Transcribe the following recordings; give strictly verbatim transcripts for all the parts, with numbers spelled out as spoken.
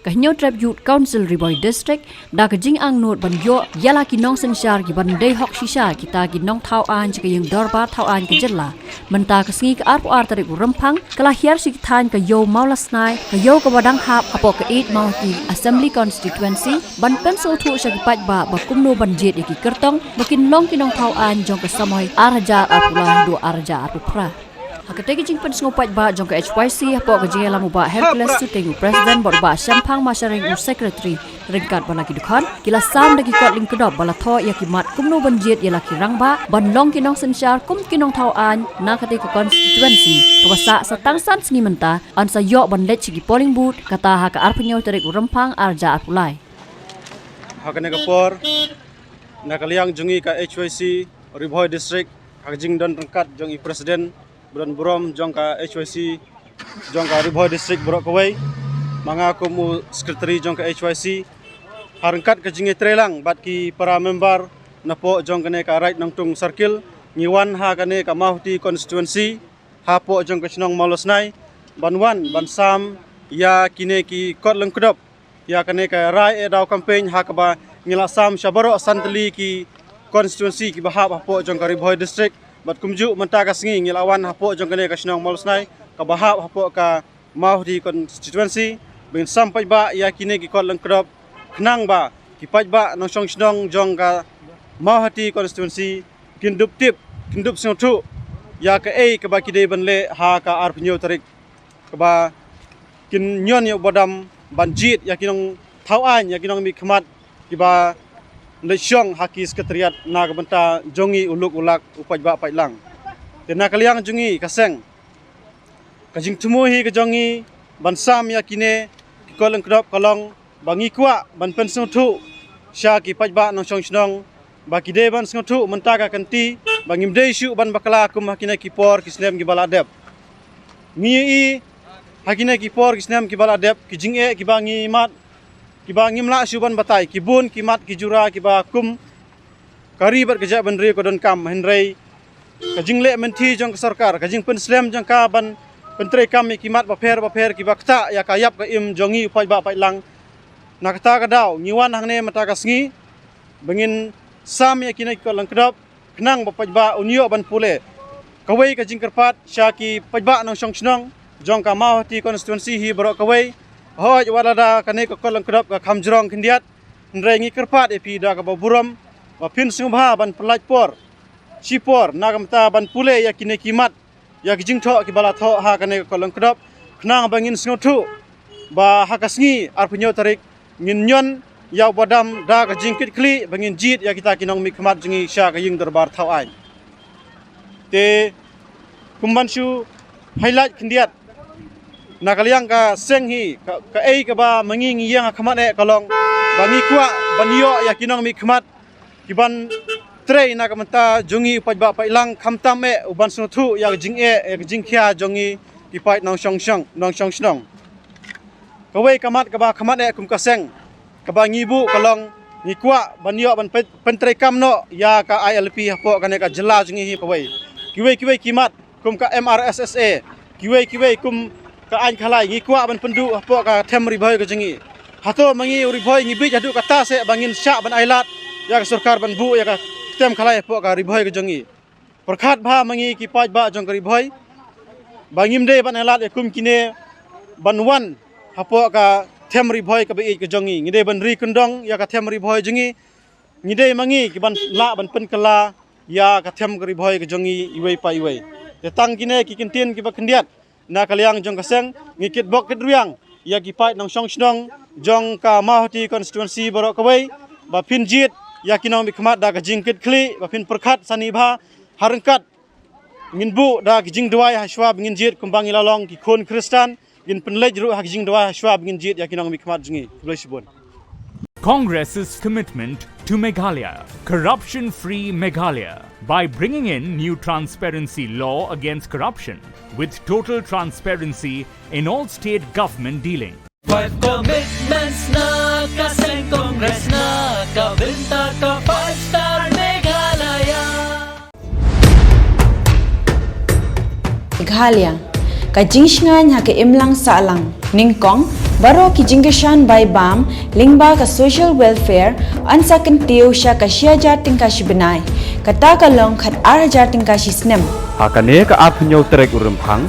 Ka Hynñiewtrep Youth Council Ri Bhoi District da ka jingangnud ban ïoh ïa la ki nongsynshar kiban dei hok shisha kita ki nongthaw aiñ sha ka ïing dorbar thaw aiñ ka jylla. Mynta ka sngi ka arphew ar tarik u Rymphang ka la hiar sha ki thaiñ ka Ïew Mawlasnai, ka Ïew kaba dang hap hapoh ka Eight Mawhati Assembly Constituency ban pynsngewthuh sha ki paidbah ba kumno ban jied ïa ki kyrtong ba kin long ki nongthaw aiñ jong ka samoi ar hajar arphew lai haduh ar hajar arphew phra. Ha katei ka jingpynsngew paidbah jong ka H Y C hapoh ka jingïalam u Bah Hercules Suting, u President, bad u Bah Shemphang Masharing, u Secretary, ryngkat bad la ki dkhot, ki la sam da ki kot lyngkdop ba la thoh ïa ki mat kumno ban jied ïa la ki rangbah ban long ki nongsynshar kum ki nongthaw aiñ na katei ka constituency kaba sah sa tang san sngi mynta, yn sa ïoh ban leit sha ki polling booth kata ha ka arphew hynñiew tarik u Rymphang ar hajar arphew lai. Ha kane ka por, na ka liang jong ngi ka H Y C Ri Bhoi District, ha ka jingdon ryngkat jong i President ba don burom jong ka H Y C jong ka Ri Bhoi District baroh kawei, ma nga kum u Secretary jong ka H Y C, ha ryngkat ka jingïatreilang bad ki para member napoh jong kane ka Raid Nongtung Circle, ngi wan ha kane ka Mawhati Constituency, hapoh jong ka shnong Mawlasnai, ban wan ban sam ïa kine ki kot lyngkdop ïa kane ka rai eh daw campaign, ha kaba ngi la sam sha baroh san tylli ki constituency kiba hap hapoh jong ka Ri Bhoi District. Bad kumjuh mynta ka sngi ngi la wan hapoh jong kane ka shnong Mawlasnai kaba hap hapoh ka Mawhati Constituency, ba ngin sam paidbah ïa kine ki kot lyngkdop, khnang ba ki paidbah nongshong shnong jong ka Mawhati Constituency kin dup tip, kin dup sngewthuh ïa kaei kaba ki dei ban leh ha ka arphew hynñiew tarik, kaba kin ñion ïa u badam ban jied ïa ki nongthaw aiñ, ïa ki nongmihkhmat kiba leit shong ha ki Secretariat na ka bynta jong ngi u luk u lak, u paidbah paidlang. Te na ka liang jong ngi ka seng, ka jingthmu hi ka jong ngi ban sam ïa kine ki kot lyngkdop ka long ba ngi kwah ban pynsngewthuh sha ki paidbah nongshong shnong ba ki dei ban sngewthuh mynta ka kynti ba ngim dei shuh ban bakla kum ha kine ki por ki snem kiba la dep. Ngi ïohi ha kine ki por ki snem kiba la dep, ki jingeh kiba ngi mad, kiba ngim lah shuh ban batai, ki bun ki mat ki jura kiba kum ka ri bad ka jaitbynriew ka donkam, hynrei ka jingleh mynthi jong ka sorkar, ka jingpynslem jong ka ban pyntreikam ïa ki mat bapher bapher kiba ktah ïa ka ïap ka im jong ngi u paidbah paidlang. Na kata ka daw ngi wan hangne mynta ka sngi ba ngin sam ïa kine ki kot lyngkdop, khnang ba paidbah un ïoh ban pule. Kawei ka jingkyrpad sha ki paidbah nongshong shnong jong ka Mawhati Constituency hi baroh kawei, hooid wat lada kane ka kot lyngkdop ka kham jrong khyndiat, hynrei ngi kyrpad ïa phi da kaba burom ba phin sngewbha ban pyllait por shipor na ka bynta ban pule ïa kine ki mat, ïa ki jingthoh kiba la thoh ha kane ka kot lyngkdop, khnang ba ngin sngewthuh ba ha ka sngi arphew hynñiew tarik ngin ñion ïa u badam da ka jingkitkhlieh ba ngin jied ïa kita ki nongmihkhmat jong ngi sha ka ïing dorbar thaw aiñ. Te kum ban shu highlight khyndiat, na ka liang ka seng hi, ka, kaei kaba ma ngi ngi ïeng ha khmat eh ka long ba ngi kwah ban ïoh ïa ki nongmihkhmat kiban trei na ka bynta jong ngi u paidbah paidlang, khamtam eh u ban sngewthuh ïa ka jingeh, ïa ka jingkhia jong ngi ki paid nongshong shnong, nongshong shnong. Kawei ka mat kaba khmat eh kum ka seng kaba ngi buh ka long ngi kwah ban ïoh ban pyn-, pyntreikam noh ïa ka I L P hapoh kane ka jylla jong ngi hi kawei. Kiwei kiwei ki mat kum ka M R S S A, kiwei kiwei kum ka aiñ khalai, ngi kwah ban pynduh hapoh ka them Ri Bhoi ka jong ngi. Hato ma ngi u Ri Bhoi ngi bieit haduh kata seh ba ngin shah ban ailad ïa ka sorkar ban buh ïa ka them khalai hapoh ka Ri Bhoi ka jong ngi? Pyrkhat bha ma ngi ki paidbah jong ka Ri Bhoi ba ngim dei ban ailad ïa kum kine ban wan hapoh ka them Ri Bhoi kaba ïeit ka jong ngi. Ngi dei ban ri kyndong ïa ka them Ri Bhoi jong ngi. Ngi dei ma ngi kiban lah ban pynkylla ïa ka them ka Ri Bhoi ka jong ngi iwei pa iwei. Te tang kine ki kyntien kiba khyndiat na ka liang jong ka seng, ngi kitbok kitrwiang ïa ki paid nongshong shnong jong ka Mawhati Constituency baroh kawei ba phin jied ïa ki nongmihkhmat da ka jingkitkhlieh, ba phin pyrkhat sani bha ha ryngkat ngin buh da ki jingduwai ha shuwa ba ngin jied kumba ngi la long ki khun Khristan, ngin pynleit ruh ha ki jingduwai ha shuwa ba ngin jied ïa ki nongmihkhmat jong ngi. Khublei shibun. Congress's commitment to Meghalaya, corruption-free Meghalaya, by bringing in new transparency law against corruption, with total transparency in all state government dealing. Five commitments na ka seng Congress na ka bynta ka five star Meghalaya. Meghalaya, ka jingshngaiñ ha ka imlang sahlang, nyngkong Baroh ki jingkyrshan bai bam lyngba ka social welfare yn sa kyntiew sha ka shi hajar tyngka shi bnai, kata ka long khat ar hajar tyngka shi snem. Ha kane ka arphew tarik u Rymphang,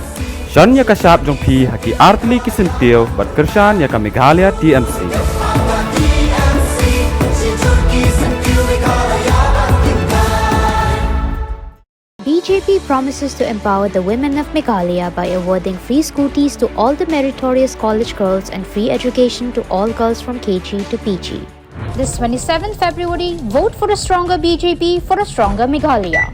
shon ïa ka shap jong phi ha ki artylli ki syntiew bad kyrshan ïa ka Meghalaya T M C. B J P promises to empower the women of Meghalaya by awarding free scooties to all the meritorious college girls and free education to all girls from K G to P G. This twenty-seventh February, vote for a stronger B J P for a stronger Meghalaya.